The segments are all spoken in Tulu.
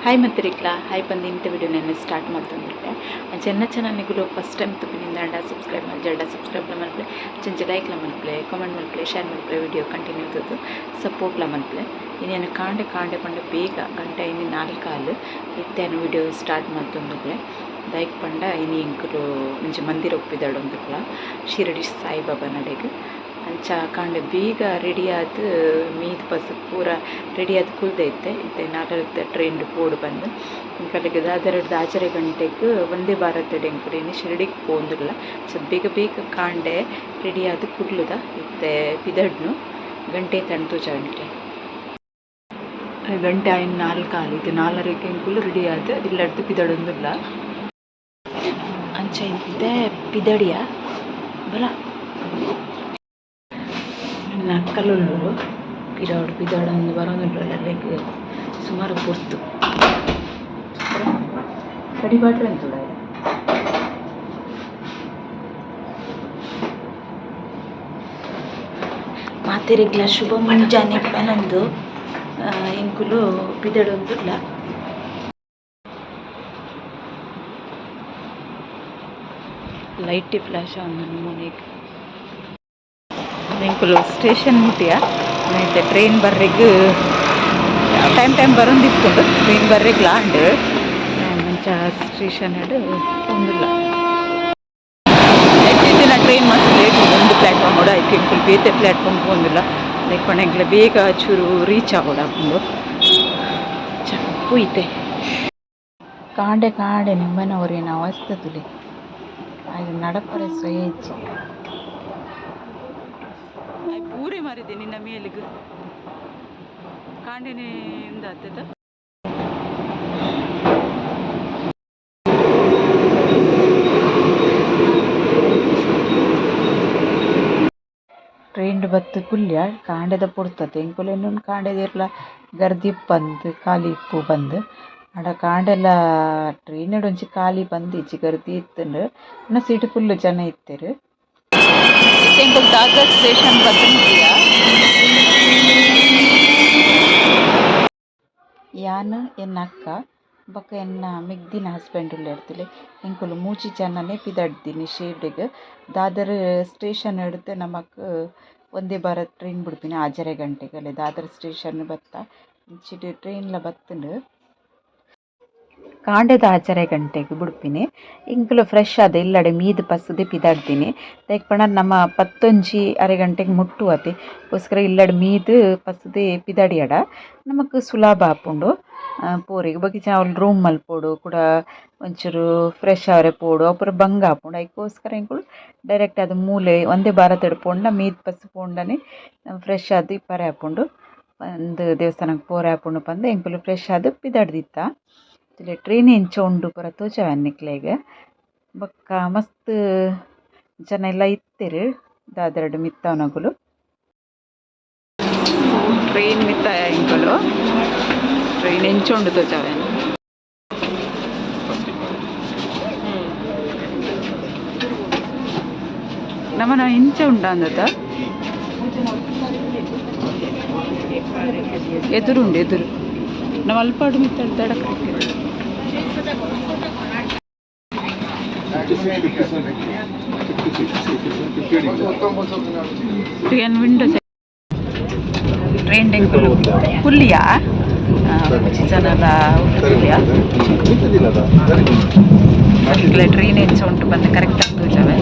ಹಾಯ್ ಮತ್ತರಿಕ್ಲ ಹಾಯ್ ಬಂದು ಇಂಥ ವಿಡಿಯೋ ನಾನು ಸ್ಟಾರ್ಟ್ ಮಾಡ್ತಂದಿರ್ತೆ. ಚೆನ್ನ ಚೆನ್ನ ನಿಗುಲು ಫಸ್ಟ್ ಟೈಮ್ ತುಪ್ಪಿನಿಂದ ಸಬ್ಸ್ಕ್ರೈಬ್ ಮಾಡಿ ಜಡ ಸಬ್ಸ್ಕ್ರೈಬ್ ಮಲ್ಪಲೆ, ಚಂಚ ಲೈಕ್ಲ ಮಲ್ಪಲೆ, ಕಾಮೆಂಟ್ ಮಲ್ಪಲೆ, ಶೇರ್ ಮಲ್ಪಲೆ, ವಿಡಿಯೋ ಕಂಟಿನ್ಯೂ ತೂದು ಸಪೋರ್ಟ್ಲ ಮಲ್ಪಲೆ. ಇನ್ನೇನು ಕಾಂಡೆ ಕಾಂಡೆ ಪಂಡ ಬೇಗ ಗಂಟೆ ಇನ್ನು ನಾಲ್ಕಾಲು ಇತ್ತೇನು ವಿಡಿಯೋ ಸ್ಟಾರ್ಟ್ ಮಾಡ್ತಂದುಪ್ಲೆ. ದಯಕ್ ಪಂಡ ಇನಿ ಎಂಕುಲು ಒಂಜಿ ಮಂದಿರ ಒಪ್ಪಿದಾಡೊಂದುಪ್ಲ, ಶಿರಡಿ ಸಾಯಿಬಾಬಾ ನಡೆಗ್. ಅಂಚ ಕಾಂಡೆ ಬೇಗ ರೆಡಿ ಆದ್ ಮೀದ್ ಬಸ್ ಪೂರ ರೆಡಿ ಆದ್ ಕುಲ್ದೈತೆ. ಇತ್ತೆ ನಾಲ್ಕರತ್ತ ಟ್ರೈನ್ ಪೋಡು ಬಂದು ಎಂಕಲೆಗ್ ದಾದರಡ್ದ್ ಆಜರೆ ಗಂಟೆಗ್ ವಂದೇ ಭಾರತ್ ಎಂಕುಲು ಇನಿ ಶಿರಡಿಗ್ ಪೋವೊಂದುಲ್ಲ. ಸೊ ಬೇಗ ಬೇಗ ಕಾಂಡೆ ರೆಡಿ ಆದ್ ಕುಲ್ಲುದ. ಇತ್ತೆ ಪಿದಡ್ನು ಗಂಟೆ ತಣ್ತು ಗಂಟೆ ಗಂಟೆ ಆಯಿನ ನಾಲ್ಕಾಲು. ಇತ್ತೆ ನಾಲರೆಗ್ ಎಂಕುಲು ರೆಡಿ ಆದ್ ಇಲ್ಲಡ್ದ್ ಪಿದಡೊಂದುಲ್ಲ. ಅಂಚ ಇತ್ತೆ ಪಿದಡಿಯ ಬಲ. ನಕ್ಕಲುಳ್ಳೂರು ಪಿದಾಡು ಪಿದಾಡೊಂದು ಬರೋದುಂಡು. ಅಲ್ಲೆಗ್ ಸುಮಾರು ಪೊರ್ತು ಕಡಿ ಬಾಟ್ರೆ ಅಂತುಡ. ಮಾತೆರೆಗ್ಲ ಶುಭ ಮುಂಜಾನೆ ಪನೊಂದು ಎಂಕುಲು ಪಿದಡೊಂದುಲ್ಲ. ಲೈಟ್ ಫ್ಲಾಶ್ ಆವೊಂದುಂಡು ಮೋನೆಗ್. ಎಂಕುಲು ಸ್ಟೇಷನ್ ಮುಟ್ಟಿಯ. ಇತ್ತೆ ಟ್ರೈನ್ ಬರ್ರೆಗ್ ಟೈಮ್ ಟೈಮ್ ಬರೊಂದಿಪ್ಪುಂಡು. ಟ್ರೈನ್ ಬರ್ರೆಗ್ ಆಂಡ್. ಅಂಚ ಸ್ಟೇಷನ್ ಪೋವೊಂದುಲ್ಲ. ಇತ್ತಿನ ಟ್ರೈನ್ ಮಸ್ತ್ ಲೇಟ್. ಒಂದು ಪ್ಲಾಟ್ಫಾರ್ಮ್ ಕೂಡ ಐಕ್ ಎಂಕುಲು ಬೇತೆ ಪ್ಲಾಟ್ಫಾರ್ಮ್ ಪೋವೊಂದುಲ್ಲ. ಲೈಕ್ ಪಂಡ ಎಂಕ್ಲೆ ಬೇಗ ಚೂರು ರೀಚ್ ಆವೊಡಾಪುಂಡು. ಪೋಯಿತೆ. ಕಾಂಡೆ ಕಾಂಡೆ ನಿಮ್ಮನ ಒರಿಯನ ಅವಸ್ಥೆ ತೂಲೆ. ಆಯೆ ನಡಪರೆ ಸ್ವಯ ಇಜ್ಜಿ. ಪೂರೆ ಮಾರಿದೆ ನಿನ್ನ ಮೇಲಿಗ್ ಕಾಂಡೆನೆ ಉಂದಾತದ. ಟ್ರೈನ್ ಬತ್ತ್ ಕುಲ್ಯ. ಕಾಂಡೆದ ಪೊರ್ತತೆ. ಎಂಕುಲು ಎನ್ನುನು ಕಾಂಡೆದ ಗರ್ದಿ ಇಪ್ಪಂದ್, ಖಾಲಿ ಇಪ್ಪು ಪಂದ್. ಆಂಡ ಕಾಂಡೆಲ ಟ್ರೈನ್ ಡ್ ಒಂಜಿ ಖಾಲಿ ಬಂದಿಜ್ಜಿ, ಗರ್ದಿ ಇತ್ತುಂಡು. ಪಂಡ ಸೀಟ್ ಫುಲ್ಲ್ ಜನ ಇತ್ತೆರ್. ಇತ್ತೆ ಎಂಕುಲು ದಾದರ್ ಸ್ಟೇಷನ್ ಬತ್ತ್ ಮುಟ್ಟಿಯ. ಯಾನ್, ಎನ್ನ ಅಕ್ಕ ಬೊಕ ಎನ್ನ ಮೆಗ್ದಿನ ಹಸ್ಬೆಂಡ್ ಉಲ್ಲೆರ್ ತೂಲೆ. ಎಂಕುಲು ಮೂಜಿ ಜನನೆ ಪಿದಡ್ದಿನಿ ಶಿರ್ಡಿಗ್. ದಾದರ್ ಸ್ಟೇಷನ್ ಡ್ದ್ ನಮಕ್ ವಂದೇ ಭಾರತ್ ಟ್ರೈನ್ ಬುಡ್ಪಿನ ಆಜರೆ ಗಂಟೆಗ್. ಅಲ್ಲೇ ದಾದರ್ ಸ್ಟೇಷನ್ ಬತ್ತ. ಇಂಚಿಡ್ ಟ್ರೈನ್ ಲ ಬತ್ತುಂಡು. ಕಾಂಡೆದ ಆಜರೆ ಗಂಟೆಗ್ ಬುಡ್ಪಿನಿ. ಎಂಕುಲು ಫ್ರೆಶ್ ಆದ್ ಇಲ್ಲಡೆ ಮೀದ್ ಪಸ್ದ್ ಪಿದಾಡ್ದಿನಿ. ದಾಯೆಗ್ ಪಂಡ ನಮ ಪತ್ತೊಂಜಿ ಅರೆ ಗಂಟೆಗ್ ಮುಟ್ಟುವತೆ. ಗೋಸ್ಕರ ಇಲ್ಲಡ್ ಮೀದ್ ಪಸ್ದ್ ಪಿದಾಡಿಯಡ ನಮಕ್ ಸುಲಭ ಆಪುಂಡು ಪೋರೆಗ್. ಬೊಕ ಇಜ್ಜಿಂಡ ಅವ್ಲು ರೂಮ್ ಮಲ್ಪೊಡು, ಕುಡ ಒಂಚೂರು ಫ್ರೆಶ್ ಆವರೆ ಪೋಡು, ಅವು ಪೂರ ಬಂಗ ಆಪುಂಡು. ಐಕೋಸ್ಕರ ಎಂಕುಲು ಡೈರೆಕ್ಟ್ ಆದ್ ಮೂಲೇ ವಂದೇ ಭಾರತಡ್ ಪೋಂಡ ಮೀದ್ ಬಸ್ಸ್ ಪೋಂಡನೆ ಫ್ರೆಶ್ ಆದ್ ಇಪ್ಪರೆ ಆಪುಂಡು. ಅಂದ್ ದೇವಸ್ಥಾನಗ್ ಪೋರೆ ಆಪುಂಡು ಪಂದ್ ಎಂಕುಲು ಫ್ರೆಶ್ ಆದ್ ಪಿದಾಡ್ದಿತ್ತ. ಟ್ರೈನ್ ಎಂಚ ಉಂಡು ಪೂರ ತೋಜಾವೆ ನಿಕ್ಲೆಗ್. ಬೊಕ್ಕ ಮಸ್ತ್ ಜನ ಎಲ್ಲ ಇತ್ತೆರ್ ದಾದರ್ಡ್ ಮಿತ್ತವನಕುಲು. ಟ್ರೈನ್ ಮಿತ್ತಾಯ ಎಂಕುಲು. ಟ್ರೈನ್ ಎಂಚ ಉಂಡು ತೋಜಾವೆ. ನಮನ ಇಂಚ ಉಂಡಾಂದತ ಎದುರುಂಡು ಎದುರು. ನಾವು ಅಲ್ಪಾಡು ಮಿತ್ತ ಕರೆಕ್ಟ್. Window train ಎಂಕುಲು ಕುಲ್ಲಿಯ. ಒಂಜಿ ಜನಲ ಕುಲ್ಲಿಯ. ಟ್ರೈನ್ ಎಂಚ ಉಂಟು ಬಂದು ಕರೆಕ್ಟ್ ಆಗಿ ತೋಜಾವೆ.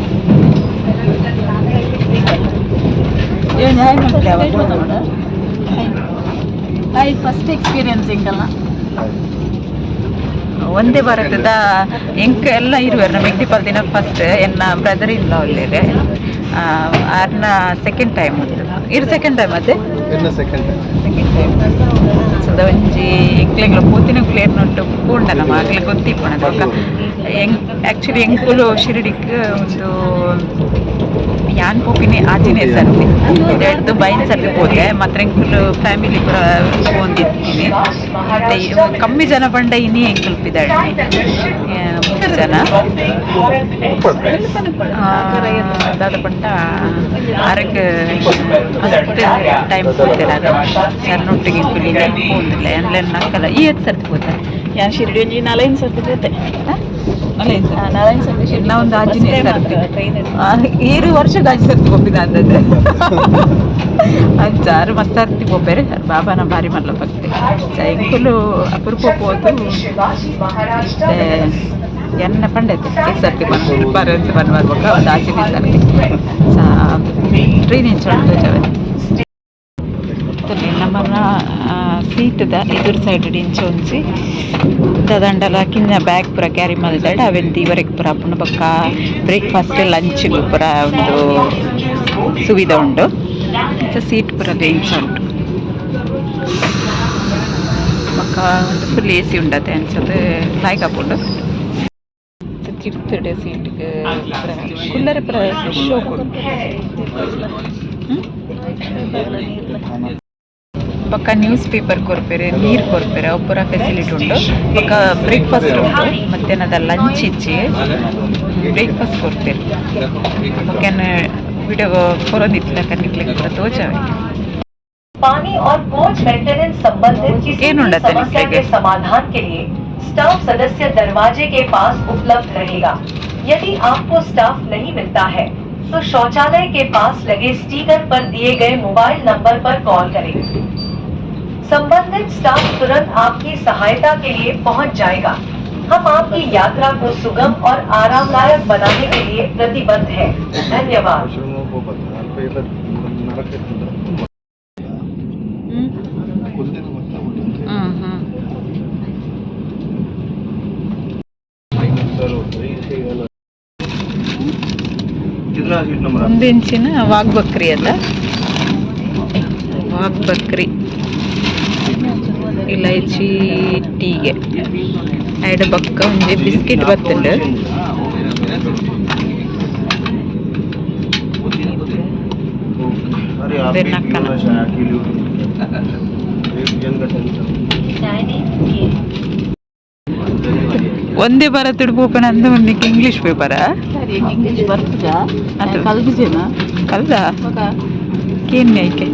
ಹಾಯ್, ಫಸ್ಟ್ ಎಕ್ಸ್ಪೀರಿಯನ್ಸ್ ಎಂಕಲ್ನ ವಂದೇ ಭಾರತದ. ಎಂಕ್ ಎಲ್ಲ ಇರುವೆರ್ ನಮ್ಮ ಮೆಗ್ದಿ ದಿನ ಫಸ್ಟ್. ಎನ್ನ ಬ್ರದರ್ ಇನ್ ಲಾ ಉಲ್ಲೆರ್. ಆರ್ನ ಸೆಕೆಂಡ್ ಟೈಮ್ ಉಂಟು. ಇರ್ ಸೆಕೆಂಡ್ ಟೈಮ್ ಅದೇ. Second time. ಸೆಕೆಂಡ್ ಟೈಮ್ ಸುದ ಒಂಜಿ ಎಂಕ್ಲೆಗ್ಲ ಪೋತಿನಕುಲು ಏರ್ನೊಟ್ಟು ಪೋಂಡ ನಮ್ಮ ಅಗ್ಲೆ ಗೊತ್ತಿಪ್ಪುನ. ಬೊಕ್ಕ ಎಂಕ್ ಆ್ಯಕ್ಚುಲಿ ಎಂಕುಲು ಶಿರಡಿಕ್ ಒಂದು ಯಾನ್ ಪೋಪಿನಿ ಆಜಿನೇ ಸರ್ತಿ. ಎಡ್ದು ಬೈನ್ ಸರ್ತಿ ಪೋತೆ. ಮಾತ್ರ ಎಂಕುಲು ಫ್ಯಾಮಿಲಿ ಪೂರ ಪೋಂದಿತ್ತೀನಿ. ಮತ್ತೆ ಕಮ್ಮಿ ಜನ ಪಂಡ ಇನಿ ಎಂಕುಲು ಪಿದಾಡ್ನಿ ಮೂರು ಜನ. ದಾದ ಪಂಡ ಅರಗ್ ಮಸ್ತ್ ಟೈಮ್ ಪೋತೆರ್. ಅದು ಯಾರ್ನೊಟ್ಟಿಗೆ ಎಂಕುಲು ಇನಿ ಪೋಂದಿಲ್ಲ. ಎನ್ಲೆನ್ ನಕ್ಕಲ ಈ ಏತ್ ಸರ್ತಿ ಪೋತೆ? ಯಾನ್ ಶಿರ್ಡಿ ಒಂಜಿ ನಾಲೈನ್ ಸರ್ತಿ ಪೋತೆ. ಅಲ್ಲ. ನಾಲೈನ್ ಸರ್ತಿ ಶಿರ್ಡಿ. ನಾ ಒಂದು ಆಜಿನೇ ಸರ್ತಿ. ಟ್ರೈನ್. ಏರು ವರ್ಷದ ಆಜಿ ಸರ್ತಿ ಪೋಪಿನ ಅಂದದ್ದು. ಅಂಚಾರು ಮಸ್ತ್ ಸರ್ತಿ ಪೋಪೆರ್. ಬಾಬಾನ ಬಾರಿ ಮಲ್ಲ ಭಕ್ತಿ. ಎಂಕುಲು ಅಪರೂಪ ಪೋದು. ಎನ್ನ ಪಂಡೈತೆ ಈ ಸರ್ತಿ ಬಂದು ಬರಂತ ಬಂದು ಬರ್ಬೇಕು. ಒಂದು ಆಚಿನ ಸರ್ತಿ ಟ್ರೈನ್ ಇಂಚ ಉಂಟು. ನಮ್ಮನ್ನ ಸೀಟದ ಎದುರು ಸೈಡ್ ಇಂಚ ಒಂಜಿ ದಂಡಲ ಕಿನ್ನ ಬ್ಯಾಗ್ ಪೂರ ಕ್ಯಾರಿ ಮಲ್ದಾಡ ಅವೆನ್ ದೀವರೆಗ್ ಪೂರ ಆಪುಂಡು. ಬೊಕ್ಕ ಬ್ರೇಕ್ಫಾಸ್ಟ್, ಲಂಚ್ ಪೂರ ಒಂದು ಸುವಿಧೆ ಉಂಡು. ಸೀಟ್ ಪೂರ ಇಂಚ ಉಂಟು. ಬೊಕ್ಕ ಒಂದು ಫುಲ್ ಎಸಿ ಉಂಡತೆ ಅನ್ಸದು ಲಾಯ್ಕ್ ಆಪುಂಡು. ತಿರ್ತುಡು ಸೀಟ್ಗೆ ಕುಲ್ಲರೆ ಪೂರ ಶೋಕ್ ಉಂಡು. ಬೊಕ್ಕ ನ್ಯೂಸ್ ಪೇಪರ್ ಕೊರ್ಪೆರ್, ನೀರು ಕೊರ್ಪೆರ್, ಅವು ಪೂರ ಫೆಸಿಲಿಟಿ ಉಂಡು. ಬೊಕ್ಕ ಬ್ರೇಕ್ಫಾಸ್ಟ್ ಉಂಟು. ಮತ್ತೇನದ ಲಂಚ್ ಇಜ್ಜಿ, ಬ್ರೇಕ್ಫಾಸ್ಟ್ ಕೊರ್ಪೆರ್. ಬೊಕ್ಕ ವಿಡಿಯೋ ಕೊರೊಂದಿತ್ತಿನ ನಿಕ್ಲೆಗ್ ಪೂರ ತೋಜಾವೆ. पानी और कोच मेंटेनेंस संबंधित किसी भी ಏನುಂಡತ್ತೆ समस्या ನಿಕ್ಲೆಗೆ? के समाधान के लिए स्टाफ सदस्य दरवाजे के पास उपलब्ध रहेगा। यदि आपको स्टाफ नहीं मिलता है तो शौचालय के पास लगे स्टिकर पर दिए गए मोबाइल नंबर पर कॉल करें। संबंधित स्टाफ तुरंत आपकी सहायता के लिए पहुंच जाएगा। हम आपकी यात्रा को सुगम और आरामदायक बनाने के लिए प्रतिबद्ध हैं। धन्यवाद। ಹ್ಮ್ ಹ್ಮ್ ಹ್ಮ್ कितना सीट नंबर? ಒಂದು ಇಂಚಿನ ವಾಗ್ಬಕ್ರಿ ಅದ. ವಾಗ್ಬಕ್ರಿ ಇಲೈಚಿ ಟೀಗೆ ಐಡ ಬೊಕ್ಕ ಒಂಜಿ ಬಿಸ್ಕೆಟ್ ಬತ್ತುಂಡು. अरे आप भी then पियो ना चाय अकेले हो। एक जन का टेंशन। ಒಂದೇ ಬರತ್ತುಡು ಪೋಪನ ಅಂದ ಒಂದಿಕ್ಕೆ ಇಂಗ್ಲೀಷ್ ಪೇಪರಾ? ಸರಿ, ಇಂಗ್ಲೀಷ್ ಬರ್ತದ. ಅದು. ಕಲ್ದಿಜೇನ. ಕಲ್ದ ಕೇನ್ನೆ ಐಕೆ.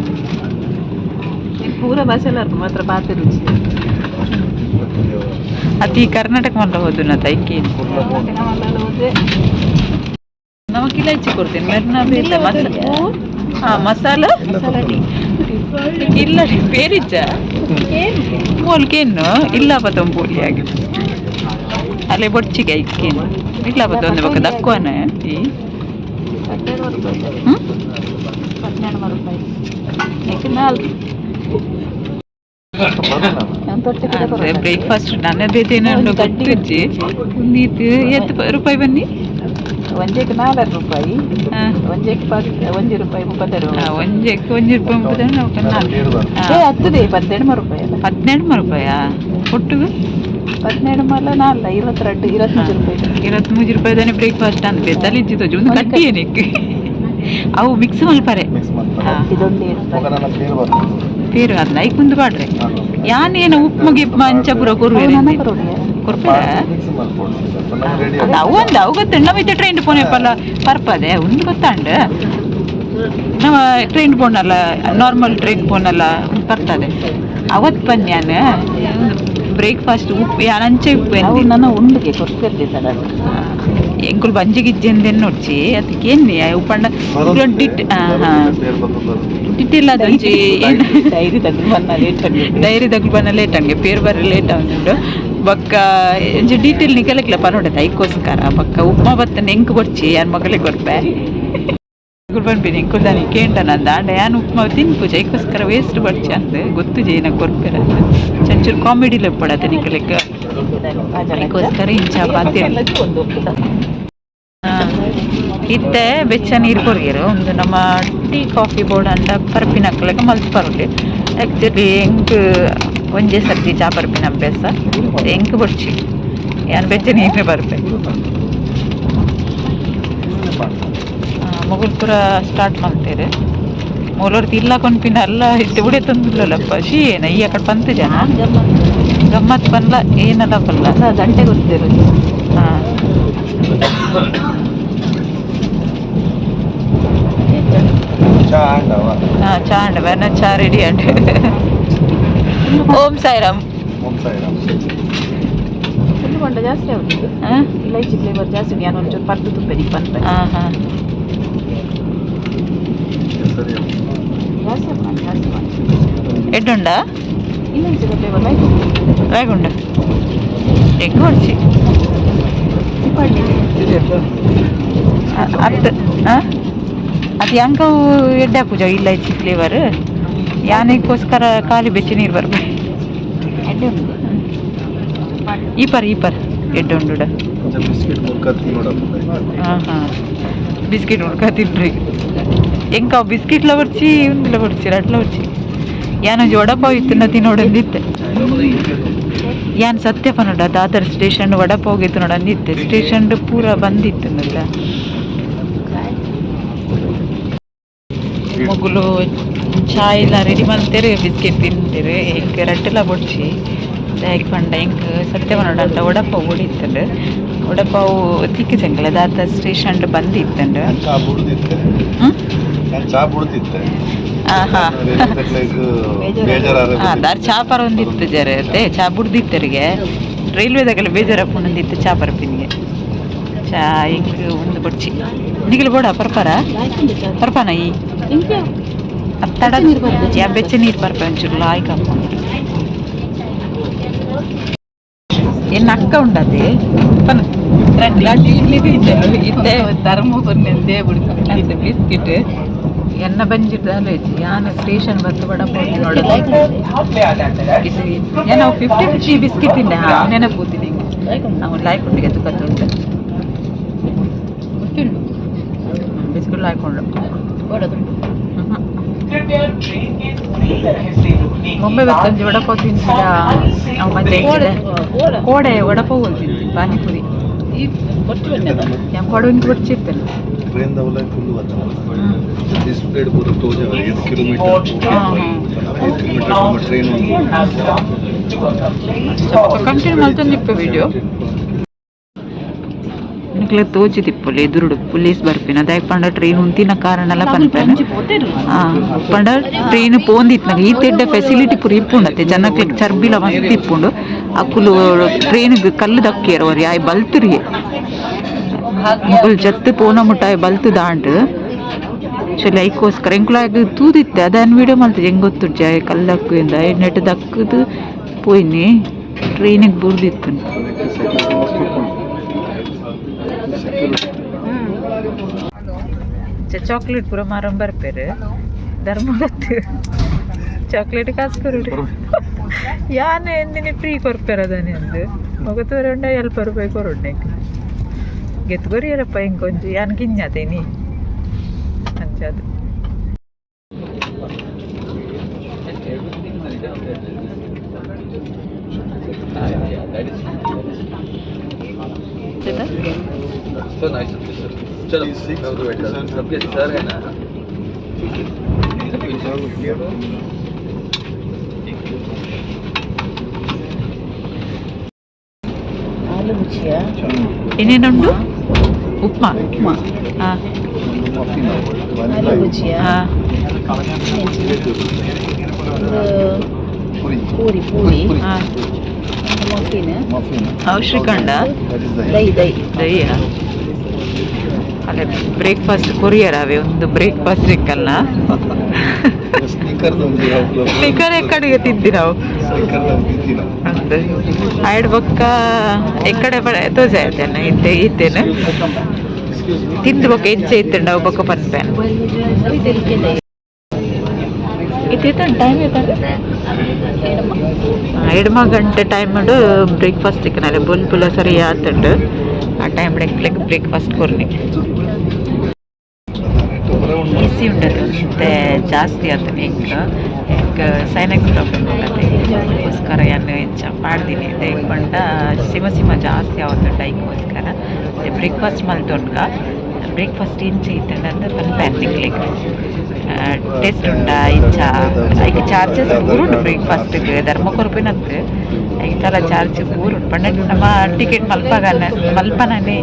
ಪೂರ ಭಾಷೆ ಎಲ್ಲ ಮಾತ್ರ ಪಾತೆ ರುಚಿ. ಅತಿ ಕರ್ನಾಟಕ ಮಲ್ಲ ಹೋದು ಐಕೆ. ನಮಕ್ ಇಲೈಚಿ ಕೊಡ್ತೀನಿ ಮೆರ್ನ ಬೇತೆ ಮಸಾಲ. ಹಾ, ಮಸಾಲ ಇಲ್ಲ ಬೇರಿಜ್ಜ ಮೋಲ್ಕೇನು ಇಲ್ಲ ಬತ್ತೊಂಬೂಲಿ ಆಗಿ ಅಲ್ಲೇ ಬೊಡ್ಚಿಗೆ ಐಕೇನು ಇಲ್ಲ ಬತ್ತ ಒಂದು ಬೊಕ್ಕ ದಕ್ಕುವನ ಈ. 12 ರೂಪಾಯಿ. ಹ್ಮ್. 12 ರೂಪಾಯಿ ನಾಲ್ಕು. ಬ್ರೇಕ್ಫಾಸ್ಟ್ ನನ್ನ ಬೇತೇನು ಗೊತ್ತಿಜ್ಜಿ. ಒಂದೀತ್ ಎತ್ತು ರೂಪಾಯಿ ಬನ್ನಿ. ಒಂಜೆಕ್ 4 ರೂಪಾಯಿ. ಹಾ. ಒಂಜೆಕ್ 1 ರೂಪಾಯಿ 32. ಒಂಜೆಕ್ 1 ರೂಪಾಯಿ 30. ಏ ಹತ್ತದೆ 18 ರೂಪಾಯಿ ಅಲ್ಲ. 18 ರೂಪಾಯಾ ಒಟ್ಟಿಗೆ? 18 ಮಲ್ಲ ನಾಲ್ಲ 22, 23 ರೂಪಾಯಿ. 23 ರೂಪಾಯಿ ತಾನೆ ಬ್ರೇಕ್ಫಾಸ್ಟ್ ಅಂತ ಬೆತ್ತಲ್ಲಿ ಇಜ್ಜಿತ್ತು. ಒಂದು ಕಟ್ಟಿ ಏನಕ್ಕೆ ಅವು ಮಿಕ್ಸ್ ಮಲ್ಪರೆ. ಮಿಕ್ಸ್ ಮಾಡ್ತಾರೆ. ಹಾ. ಇದೊಂದು 7 ರೂಪಾಯಿ. ನನ್ನ ಪೇರು ಬರ್ತದೆ. ಪೇರು ಅದ್ನ ಐಕ್ ಮುಂದೆ ಪಾಡ್ರೆ ಯಾನೇನು ಉಪ್ಪು ಗಿಪ್ಪ ಅಂಚ ಪೂರ ಕೊರುವೆರ್. ಕೊರ್ಪೆರ. ಮಿಕ್ಸ್ ಮಾಡ್ಕೊಡು ಸ್ವಲ್ಪ ನಮ್ಗೆ ರೆಡಿ. ಅವು ಒಂದು ಅವು ಗೊತ್ತು. ನಮ್ಮ ಇತ್ತೆ ಟ್ರೈನ್ ಪೋನೆಪಲ್ಲ ಪರ್ಪದೆ ಒಂದು ಗೊತ್ತಾಂಡ. ನಮ್ಮ ಟ್ರೈನ್ ಪೋನಲ್ಲ, ನಾರ್ಮಲ್ ಟ್ರೈನ್ ಪೋನಲ್ಲ ಬರ್ತದೆ. ಅವತ್ತು ಬನ್ಯಾನ ಬ್ರೇಕ್ಫಾಸ್ಟ್ ಉಪ್ಪು ಯಾನ್ ಅಂಚೆ ಉಪ್ಪು. ಅವು ಎಂದಿಲ್ಲ. ನನ್ನ ಉಂಡಿಗೆ ಕೊರ್ಪೆರ್ದಿದ್ದಾರೆ ಅದು. ಎಂಕುಲು ಬಂಜಿಗಿಜ್ಜೆಂದೆನ್ ನೋಡ್ಚಿ ಅದಕ್ಕೆ ಏನ್ನಿ ಉಪ್ಪಂಡ ಡಿಟ್ ಹಾಂ ಹಾಂ. ಪೇರು ಬರ್ತದೆ. ಡಿಟ್ಟಿಲ್ಲ ಅದೊಂಜಿ ಏನು. ಡೈರಿ ತಗೊಂಡು ಬಂದ ಲೇಟ್. ಡೈರಿ ತಗೊಳ್ ಬನ್ನ ಲೇಟ್ ಹಂಗೆ ಪೇರು ಬರ ಲೇಟ್ ಆಗುಂಡು. ಬೊಕ್ಕ ಒಂಜಿ ಡೀಟೇಲ್ ನಿಕಲಕ್ಲ ಪನೊಡೆ ಐಕೋಸ್ಕರ. ಬೊಕ್ಕ ಉಪ್ಮಾ ಬತ್ತನ ಎಂಕ್ ಬೊರ್ಚಿ, ಯಾನ್ ಮಗಳಿಗೆ ಕೊರ್ಪೆ. ಪನ್ಪಿನಿ ಎಂಕುಲು ದಾನಿ ಕೇಂಡ ನಂದ ಆಂಡ ಯಾನ್ ಉಪ್ಮಾ ತಿನ್ಪುಜ, ಐಕೋಸ್ಕರ ವೇಸ್ಟ್ ಬರ್ಚಿ ಅಂದ್ ಗೊತ್ತು ಜೇನ ಕೊರ್ಪೆರ್ ಅಂದ್. ಚಂಚೂರು ಕಾಮಿಡಿ ಲೆಪ್ಪಡತೆ ನಿಕಲೆಗ್, ಐಕೋಸ್ಕರ ಇಂಚ ಪಾತೆರ್. ಒಂದು ಇತ್ತೆ ಬೆಚ್ಚ ನೀರು ಕೊರ್ಗೆರ್. ಒಂದು ನಮ್ಮ ಟೀ ಕಾಫಿ ಬೋರ್ಡ್ ಅಂಡ ಪರ್ಪಿನಕ್ಲೆಗ್ ಮಲ್ತ್ ಪರೊಲಿ. ಆ್ಯಕ್ಚುಲಿ ಎಂಕ್ ಒಂಜೇ ಸರ್ತಿ ಚಾ ಪರ್ಪಿನ ಅಭ್ಯಾಸ. ಎಂಕ್ ಬೊಡ್ಚಿ, ಯಾನ್ ಬೆಚ್ಚ ನೀರೇ ಪರ್ಪೆ. ಮೊಗುಲ್ ಪೂರ ಸ್ಟಾರ್ಟ್ ಮಲ್ತೆರ್. ಮೂಲೊರ್ತಿ ಇಲ್ಲ ಕೊನ್ಪಿನ ಅಲ್ಲ ಇತ್ತೆ ಉಡೆ ತಂದುಲ್ಲಪ್ಪ. She ಏನ ಈ ಅಕಡೆ ಪಂತ ಜನ ಗಮ್ಮತ್ ಪನ್ಲ ಏನಲ್ಲ ಪಲ್ಲ. ಗಂಟೆ ಗೊತ್ತಿರೋದು. ಹಾಂ. ಚಾ ಅಂಡವ. ಹಾಂ, ಚಾ ಅಂಡ ಬೇಡ, ಚಾ ರೆಡಿ ಅಂಡ. ಓಂ ಸಾಯಿರಾಮ್. ಓಂ ಸಾಯಿರಾಮ್. ಪಂಡ ಜಾಸ್ತಿ ಆಗುದು. ಇಲೈಚಿ ಫ್ಲೇವರ್ ಜಾಸ್ತಿ ಉಂಟು. ಯಾನ್ ಒಂಚೂರು ಪರ್ದು ತುಪ್ಪೆ ನಿಕ್ ಪನ್ಪೆ. ಹಾಂ ಹಾಂ. ಸರಿ. ಜಾಸ್ತಿ ಆಪುಂಡು, ಜಾಸ್ತಿ ಮಾಡಿ. ಎಡ್ಡುಂಡ? ಇಲೈಚಿದ ಫ್ಲೇವರ್ ಲೈಕ್. ಲಾಯ್ಕ್ ಉಂಡು. ಎಂಕ್ ಬೊಡ್ಚಿ. ಅತ್ ಅದು ಯಾಂಕವು ಎಡ್ಡೆ ಪೂಜ ಇಲೈಚಿ ಫ್ಲೇವರ್. ಯಾನಿಗೋಸ್ಕರ ಖಾಲಿ ಬೆಚ್ಚ ನೀರು ಬರ್ಬೇಕು. ಎಡ್ಡೆ ಉಂಟು. ಈ ಪರ್ ಈ ಪರ್ ಎಡ್ಡೆ ಉಂಡು. కొంచెం ಬಿಸ್ಕೆಟ್ ಮುರ್ಕ ತಿನ್ನೋಡಪ್ಪ. ಹಾಂ ಹಾಂ, ಬಿಸ್ಕೆಟ್ ಮುರ್ಕ ತಿನ್ರಿ. ಎಂಕ ಬಿಸ್ಕೆಟ್ಲ ಬಡ್ಚಿ, ಉಂದುಲ ಬಡ್ಚಿ, ರಟ್ಲ ಬಡ್ಚಿ. ಯಾನೊಂಜಿ ವಡಪಾವ್ ಇತ್ತುಂಡ ತಿನ್ನೋಡೊಂದಿತ್ತೆ ಯಾನ್. ಸತ್ಯ ಪನೋಡ, ದಾದರ್ ಸ್ಟೇಷನ್ ವಡಪಾವ್ ಇತ್ತು ನೋಡಂದಿತ್ತೆ. ಸ್ಟೇಷನ್ ಪೂರ ಬಂದಿತ್ತು. ಮೊಗುಲು ಚಾಯ್ ಎಲ್ಲ ರೆಡಿ ಮಾಡ್ತೇವೆ, ಬಿಸ್ಕೆಟ್ ತಿಂತೀರಿ. ಎಂಕ್ ರಟ್ಟೆಲ ಬೊಡ್ಚಿ. ದಾಯೆಗ್ ಪಂಡ ಎಂಕ್ ಸತ್ಯ ಪನೋಡಂಡ ವಡಪಾವ್ ಬೊಡಿತ್ತುಂಡು. ವಡಪಾವ್ ತಿಕ್ಕಿಜಂಕಲೆ ದಾದರ್ ಸ್ಟೇಷನ್ ಬಂದಿತ್ತುಂಡು. ನಾನು ಚಾ ಬುಡ್ದಿತ್ತೆ. ಹ್ಮ್? ನಾನು ಚಾ ಬುಡ್ದಿತ್ತೆ. ಹಾಂ ಹಾಂ. ಬೇಜಾರಾದ್ರೆ. ದಾರ್ ಚಾ ಪರೊಂದಿತ್ತು ಜರ ಅತ್ತೆ. ಚಾ ಬುಡ್ದಿತ್ತರಿಗೆ ರೈಲ್ವೆದಾಗಲ ಬೇಜಾರಪ್ಪುನೊಂದಿತ್ತು ಚಾ ಪರಪಿನಿಗೆ. ಚಾ ಎಂಕ್ ಒಂದು ಬೊಡ್ಚಿ. ನಿಗಲು ಬೋಡ ಪರ್ಪರ ಪರ್ಪನ ಈ ಅತ್ತಡ ಯಾ ಬೆಚ್ಚ ನೀರು ಪರ್ಪ ಒಂಚೂರು ಲಾಯ್ಕ್ ಹಾಕೊಂಡು. ಎನ್ನ ಅಕ್ಕ ಉಂಡತೆ ಪನ ಇತ್ತೆ. ಧರ್ಮ ಕೊರ್ನೆಂದೇ ಬಿಡ್ತು. ಅಂತೆ ಬಿಸ್ಕೆಟ್ ಎನ್ನ ಬಂಜಿರ್ದಾಲ. ಯಾನ ಸ್ಟೇಷನ್ ಬತ್ತು ವಡಪಾವ್ ನೋಡೋದು ಇದು. ಏನೋ 50 ರುಪಿ ಬಿಸ್ಕೆಟ್ ತಿಂದೆ. ನೆನಪೂತೀನಿ ನಾವು. ಲಾಯ್ಕ್ ಉಂಡಿಗೆ ತುಕತ್ತುಂಟು ಬಿಸ್ಕೆಟ್ ಲಾಯ್ಕೊಂಡು. ಮುಂಬೈ ಬತ್ತಂಜಿ ವಡಪಾವ್ ತಿಂದಿರ ಅವು ಮಜಾ ಇರ್ತದೆ. ಕೋಡೆ ವಡಪಾವ್ ತಿಂತಿ, ಪಾನಿಪುರಿ. ಯಾನ್ ಕೊಡವಿನ ಕೊಡ್ಚಿರ್ತೇನೆ. ಟ್ರೈನ್ ದವಲ ಫುಲ್ ಡಿಸ್ಪ್ಲೇಡ್ ಪೂರ ತೋಜ 8 ಕಿಲೋಮೀಟರ್, 8 ಕಿಲೋಮೀಟರ್ ಟ್ರೈನ್. ಕಂಟಿನ್ಯೂ ಮಲ್ತೊಂದಿಪ್ಪೆ ವಿಡಿಯೋ. ನಿಕ್ಲೆ ತೋಚಿದಿಪ್ಪೊಲಿ ಎದುರುಡು ಪೊಲೀಸ್ ಬರ್ಪಿನ. ದಾಯೆ ಪಂಡ ಟ್ರೈನ್ ಉಂತಿನ ಕಾರಣಲ ಪನ್ಪೆನ. ಪಂಡ ಟ್ರೈನ್ ಪೋಂದಿತ್ನಾಗ ಈ ತೆಡ್ಡ ಫೆಸಿಲಿಟಿ ಪೂರ ಇಪ್ಪುಂಡತೆ. ಜನಕ್ಲೆಗ್ ಚರ್ಬಿಲ ಮಸ್ತ್ ಇಪ್ಪುಂಡು. ಅಕುಲು ಟ್ರೈನ್ ಕಲ್ಲು ದಕ್ಕಿಯರ್ ಅವರ್ ಆಯ್ ಬಲ್ತುರಿಗೆ. ಮೊಗಲ್ ಜತ್ತು ಪೋನ ಮುಟ್ಟ ಆಯ್ ಬಲ್ತು ದಾಂಡ್. ಆಕ್ಚುಲಿ ಐಕೋಸ್ಕರ ಎಂಕುಲಾಗ್ ತೂದಿತ್ತೆ. ಅದನ್ ವಿಡಿಯೋ ಮಲ್ತಿಜೆ. ಹೆಂಗ್ ಗೊತ್ತುಂಜಿ ಆಯ್ ಕಲ್ಲು ಇಂದ ನೆಟ್ ದಕ್ಕದು ಪೋಯಿನಿ ಟ್ರೈನಿಗೆ ಬುರ್ದಿತ್ತು. ಸೆಕ್ಯೂರಿಟಿ. ಚಾಕ್ಲೇಟ್ ಪೂರ ಮಾರಂ ಬರ್ಪೇರು. ಧರ್ಮಗತ್ತು ಚಾಕ್ಲೇಟ್ ಕಾಸು ಕೊರಡು. ಯಾನ್ ಎಂದಿನಿ ಫ್ರೀ ಕೊರ್ಪೆರದಾನೆ ಅಂದು ಮೊಗತೋರಂಡ ಎಲ್ಪ ರೂಪಾಯಿ ಕೊರೊಡ್ನೆ ಗೆತ್ತು ಕೊರಿಯರಪ್ಪ. ಇಂಕೊಂಚು ಯಾನ್ ಕಿಂಜಾತೇನಿ ಅಂಚಾದು. So nice of you, sir. चलो. 56, मैं उधर बैठा हूँ। 57. सबके सर है ना. ಆಲೂ ಭುಜಿಯಾ. ಏನೇನುಂಟು? ಉಪ್ಮಾ. ಉಪ್ಮಾ. ಹಾಂ. ಮಫಿನ್. ಆಲೂ ಭುಜಿಯಾ. ಹಾಂ. ಇದು ಪುರಿ. ಪೂರಿ ಪೂರಿ. ಪುರಿ. ಹಾಂ. ಮಫಿನ್. ಮಫಿನ್. ಅವು ಶ್ರೀಖಂಡ. That is dahi dahi. ದಹಿಯ ಅಲ್ಲ. ಬ್ರೇಕ್ಫಾಸ್ಟ್ ಕೊರಿಯರ್ ಅವೇ ಒಂದು ಬ್ರೇಕ್ಫಾಸ್ಟ್ ಸಿಕ್ಕಲ್ಲ. ಸ್ನೀಕರ್. ಸ್ನೀಕರ್ ಎಕ್ಕಡಿಗೆ ತಿಂತಿ ನಾವು. ಸ್ನೀಕರ್ ತಿಂತಿ ನಾವು. ಅಂದ್ ಆಯ್ಡ್ ಬೊಕ್ಕ ಎಕ್ಕಡೆ ತೋಜೆ ಆಯ್ತೇನೆ ಇತ್ತೆ ಇತ್ತೇನೆ. ಎಕ್ಸ್ಕ್ಯೂಸ್ ಮೀ. ತಿಂದು ಬೊಕ್ಕ ಎಂಚ ಇತ್ತುಂಡ ಅವು ಬೊಕ್ಕ ಪನ್ಪೆ. ಇತ್ತಿತ್ತ ಟೈಮ್ ಎಡ್ಮ ಗಂಟೆ ಟೈಮ್ ಬ್ರೇಕ್ಫಾಸ್ಟ್ ಇಕ್ಕನಲ್ಲ. ಬೊಲ್ಪುಲ ಸರಿ ಆತುಂಡು. ಆ ಟೈಮ್ ಬ್ರೇಕ್ಫಾಸ್ಟ್ ಕೊರ್ನಿ. ಎ ಸಿ ಉಂಡದು ಮತ್ತೆ ಜಾಸ್ತಿ ಆತನೆ. ಎಂಕ್ ಎಂಕ್ ಸೈನಸ್ ಪ್ರಾಬ್ಲಮ್ ಉಂಡತೆ. ಅದಕ್ಕೋಸ್ಕರ ಯಾನ್ ಎಂಚ ಪಾಡ್ದಿನಿ. ದಾಯೆಗ್ ಪಂಡ ಸಿಮ ಸಿಮ ಜಾಸ್ತಿ ಆವೊಂದುಂಡು. ಐಕೋಸ್ಕರ ಬ್ರೇಕ್ಫಾಸ್ಟ್ ಮಲ್ತೊನ್ಗ. ಬ್ರೇಕ್ಫಾಸ್ಟ್ ಇಂಚ ಇತ್ತುಂಡ ಅಂದ್ ಪನ್ಪೆ ನಿಕ್ಲೆಗ್. ಟೇಸ್ಟ್ ಉಂಡಾ ಇಂಚ. ಐಕ್ ಚಾರ್ಜಸ್ ಪೂರ ಬ್ರೇಕ್ಫಾಸ್ಟ್ ಧರ್ಮ ಕೊರ್ಪಿನತ್ತು. ಐತಲ ಚಾರ್ಜ್ ಪೂರ ಉಂಡು. ಪಂಡ ನಮ್ಮ ಟಿಕೆಟ್ ಮಲ್ಪಗನ ಮಲ್ಪನನೆ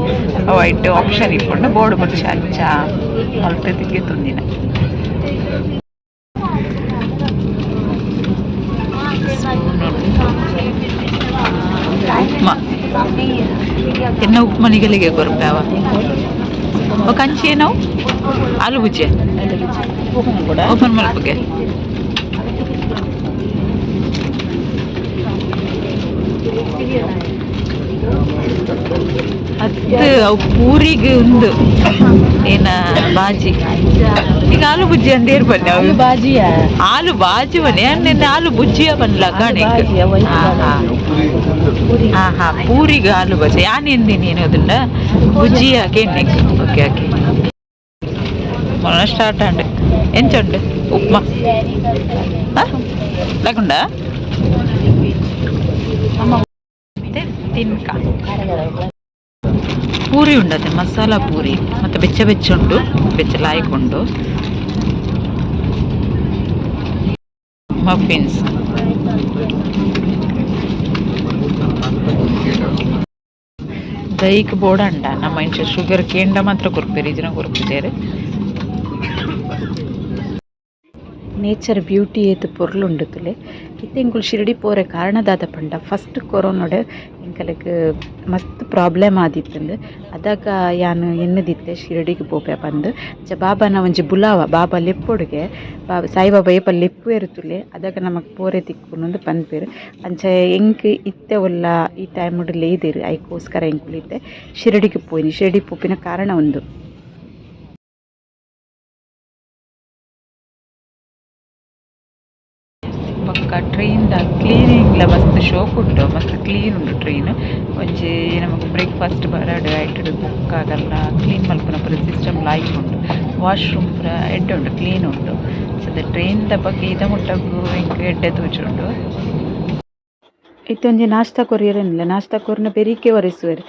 ಅವು ಐಟ್ ಆಪ್ಷನ್ ಇಪ್ಪುಂಡು. ಬೋರ್ಡ್ ಬೊಡ್ಚಿ ಅಂಚ ಮಲ್ತ್ ತಿಂದಿನ. ಸ್ಪೂನ್ ಉಂಟು. ಉಪ್ಮಾ. ಎನ್ನ ಉಪ್ಮಾ ನಿಗಲಿಗೆ ಕೊರ್ಪೆ ಅವ. ಬೊಕ ಅಂಚಿ ಏನವು? ಆಲೂ ಬುಜ್ಜಿ. ಓಪನ್ ಮಲ್ಪುಗೆ. ಅತ್ತು, ಅವು ಪೂರಿಗೆ ಉಂದು ಏನ ಬಾಜಿ. ಈಗ ಆಲೂ ಬುಜ್ಜಿ ಅಂದೇರ್ ಬನ್ನಿ ಅವು. ಬಾಜಿಯಾ? ಆಲೂ ಬಾಜಿ ಬನ್ನಿ ನಿನ್ನೆ. ಆಲೂ ಬುಜ್ಜಿಯ ಬನ್ಲ ಕಾಣೆ. ಹಾ ಹಾ ಹಾ ಹಾ, ಪೂರಿಗೆ ಆಲೂ ಬಜ್ಜಿ. ಯಾನ್ ಎಂದಿನಿ ಏನೋದುಂಡ ಬುಜ್ಜಿ ಹಾಕಿ. ಓಕೆ ಓಕೆ, ಮೊನ್ನೆ ಸ್ಟಾರ್ಟ್ ಆಂಡ್. ಎಂಚ ಉಂಡು ಉಪ್ಮಾ? ಲಾಗುಂಡ ತಿನ್ಕ. ಪೂರಿ ಉಂಡತೆ, ಮಸಾಲ ಪೂರಿ. ಮತ್ತೆ ಬೆಚ್ಚ ಬೆಚ್ಚ ಉಂಡು, ಬೆಚ್ಚ ಲಾಯ್ಕ್ ಉಂಡು. ಮಫಿನ್ಸ್. ದೈಕ್ ಬೋಡಂಡ ನಮ್ಮ ಇಂಚ ಶುಗರ್ ಕೇಂಡ ಮಾತ್ರ ಕೊರ್ಪೇರು, ಇದನ್ನ ಕೊರ್ಪುಜೇರು. ನೇಚರ್ ಬ್ಯೂಟಿ ಏತ್ ಪೊರ್ಲುಂಡು ತುಲೆ. ಇತ್ತೆ ಎಂಕುಲು ಶಿರಡಿ ಪೋರೆ ಕಾರಣ ದಾದ ಪಂಡ, ಫಸ್ಟ್ ಕೊರೋನಾಡ್ ಎಂಕಲೆಗ್ ಮಸ್ತ್ ಪ್ರಾಬ್ಲಮ್ ಆದಿತ್ತುಂದು. ಅದಾಗ ಯಾನ್ ಎನ್ನುದಿತ್ತೆ ಶಿರಡಿಗೆ ಪೋಪೆ ಪಂದ್. ಅಂಚ ಬಾಬಾನ ಒಂಜಿ ಬುಲಾವ, ಬಾಬಾ ಲೆಪ್ಪೊಡುಗೆ. ಬಾಬಾ ಸಾಯಿಬಾಬಾ ಏಪ ಲೆಪ್ಪುವೆರ್ ತುಲೆ, ಅದಾಗ ನಮಕ್ ಪೋರೆ ತಿಕ್ಕುಂಡು ಪನ್ಪೆರ್. ಅಂಚ ಎಂಕ್ ಇತ್ತೆ ಒಲ್ಲ ಈ ಟೈಮುಡು ಲೇದೆರ್, ಐಕೋಸ್ಕರ ಎಂಕುಲು ಇತ್ತೆ ಶಿರಡಿಗೆ ಪೋಯಿನಿ. ಶಿರಡಿ ಪೋಪಿನ ಕಾರಣ ಉಂದು. ಬೊಕ್ಕ ಟ್ರೈನ್ ದ ಕ್ಲೀನಿಂಗ್ಲ ಮಸ್ತ್ ಶೋಕ್ ಉಂಡು, ಮಸ್ತ್ ಕ್ಲೀನ್ ಉಂಡು ಟ್ರೈನ್. ಒಂಜಿ ನಮಕ್ ಬ್ರೇಕ್ಫಾಸ್ಟ್ ಬರಡ್, ಐಟುಡು ಬುಕ್ ಆಗಲ್ಲ, ಕ್ಲೀನ್ ಮಲ್ಪುನ ಪೂರ ಸಿಸ್ಟಮ್ ಲಾಯ್ಕ್ ಉಂಡು. ವಾಶ್ರೂಮ್ ಪೂರ ಎಡ್ಡೆ ಉಂಡು, ಕ್ಲೀನ್ ಉಂಡು. ಸದ್ಯ ಟ್ರೈನ್ ದ ಬಗ್ಗೆ ಇದ ಮುಟ್ಟಗು ಎಂಕ್ ಎಡ್ಡೆ ತೋಜುಂಡು. ಇತ್ತೆ ಒಂಜಿ ನಾಷ್ಟ ಕೊರಿಯರೆನಿಲ್ಲ. ನಾಷ್ಟ ಕೊರ್ನ ಬೆರಿಕೆ ಒರೆಸುವೆರ್.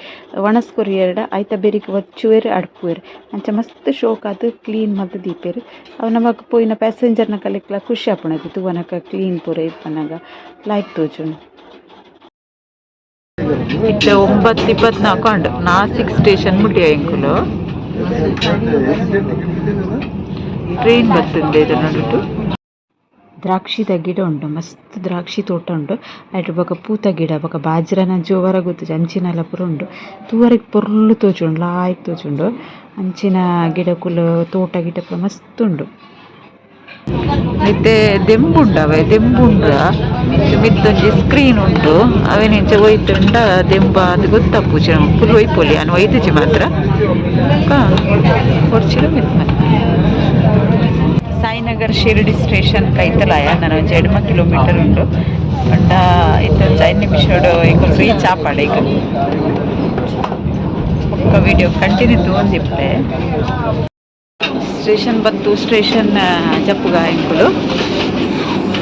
ವಣಸ್ ಕೊರಿಯೆರ್ಡ ಐತ ಬೆರಿಕ್ ಒಚ್ಚುವೆರ್, ಅಡ್ಪುವೆರ್. ಅಂಚ ಮಸ್ತ್ ಶೋಕಾದ್ ಕ್ಲೀನ್ ಮಲ್ತ್ ದೀಪೆರ್. ಅವು ನಮಕ್ ಪೋಯಿನ ಪ್ಯಾಸೆಂಜರ್ ನಕಲೆಗ್ಲ ಖುಷಿ ಆಪುಂಡು ತೂವನಗ. ಕ್ಲೀನ್ ಪೂರ ಇಪ್ಪುನಗ ಲಾಯ್ಕ್ ತೋಜುಂಡು. ಇತ್ತೆ 9:24 ಆಂಡ್. ನಾಸಿಕ್ ಸ್ಟೇಷನ್ ಮುಟ್ಟಿಯ ಎಂಕುಲು. ಟ್ರೈನ್ ಬತ್ತುಂದೆ ಇದರ ನಡುಟು. ದ್ರಾಕ್ಷಿದ ಗಿಡ ಉಂಡು, ಮಸ್ತ್ ದ್ರಾಕ್ಷಿ ತೋಟ ಉಂಡು. ಐಟ್ ಬೊಕ ಪೂತ ಗಿಡ, ಬೊಕ ಬಾಜ್ರನ ಜೋವರ ಗೊತ್ತುಜಿ, ಅಂಚಿನಲ ಪೂರ ಉಂಡು. ತೂವರೆಗ್ ಪೊರ್ಲು ತೋಜುಂಡು, ಲಾಯ್ಕ್ ತೋಜುಂಡು. ಅಂಚಿನ ಗಿಡಕುಲು, ತೋಟ ಗಿಡ ಪೂರ ಮಸ್ತ್ ಉಂಡು. ಇತ್ತೆ ದೆಂಬುಂಡು, ದೆಂಬುಂಡ ಮಿತ್ತೊಂಜಿ ಸ್ಕ್ರೀನ್ ಉಂಟು. ಅವೆನಿಂಚ ಒಯ್ತುಂಡ ದೆಂಬ ಅದು ಗೊತ್ತಾಪುಜಿ ಫುಲ್. ಒಯ್ಪೊಲಿ, ಯಾನ್ ಒಯ್ತುಜಿ ಮಾತ್ರ ಕೊರ್ಚಿಲ ಮಿತ್. ಸಾಯಿನಗರ್ ಶಿರಡಿ ಸ್ಟೇಷನ್ ಕೈತಲಾಯ. ನಾನು ಒಂಜಿ 8 ಕಿಲೋಮೀಟರ್ ಉಂಡು. ಪಂಡ ಇತ್ತೆ ಒಂಜಿ 5 ನಿಮಿಷಡು ಎಂಕುಲು ರೀಚ್ ಆಪಾಡ. ಈಗ ಬೊಕ್ಕ ವಿಡಿಯೋ ಕಂಟಿನ್ಯೂ ತೂವೊಂದಿಪ್ಪೆ. ಸ್ಟೇಷನ್ ಬತ್ತು, ಸ್ಟೇಷನ್ ಜಪ್ಪುಗ. ಎಂಕುಲು